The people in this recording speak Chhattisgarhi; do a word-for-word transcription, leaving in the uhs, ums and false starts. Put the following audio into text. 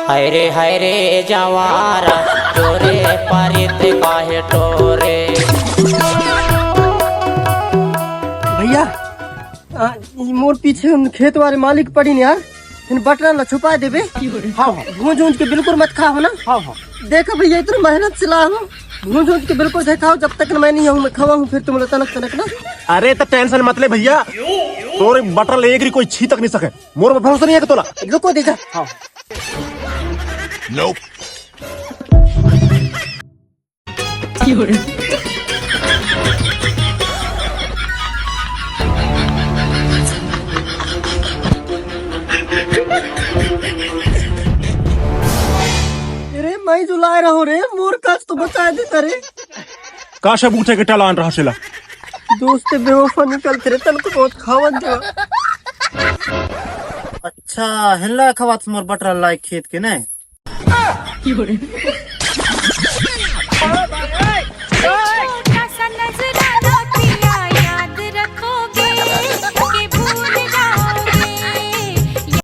हाय रे हाय रे जवारा, टोरे पारित काहे टोरे। भैया, आ, ई मोर पीछे उन खेत वाले मालिक पड़ी न यार, इन बटरा ला छुपा देबे। हाँ, हाँ। भूंज भूंज के बिल्कुल मत खा हो ना। हाँ, हाँ। देखो भैया, इतना मेहनत से ला हो, भूंज भूंज के बिल्कुल से खाओ, जब तक मैं नहीं आऊँ, मैं खवाऊँ फिर तुम लोग तनक तनक ना। अरे तो टेंशन मत ले भैया, तोरे बटरा ले एक री कोई छी तक नहीं सके। मोर पर भरोसा नहीं है कि तोला? रुको दे जा। हाँ। अरे मैं जो लाए रहो रे, मोर कस तो बचा देता रे। काशा बूटे के टलान रहा सिला। दोस्त बेवफा निकल तेरे तन को बहुत खावन दे। अच्छा, हिल्ला खवात मोर बटरा लायक खेत के नहीं।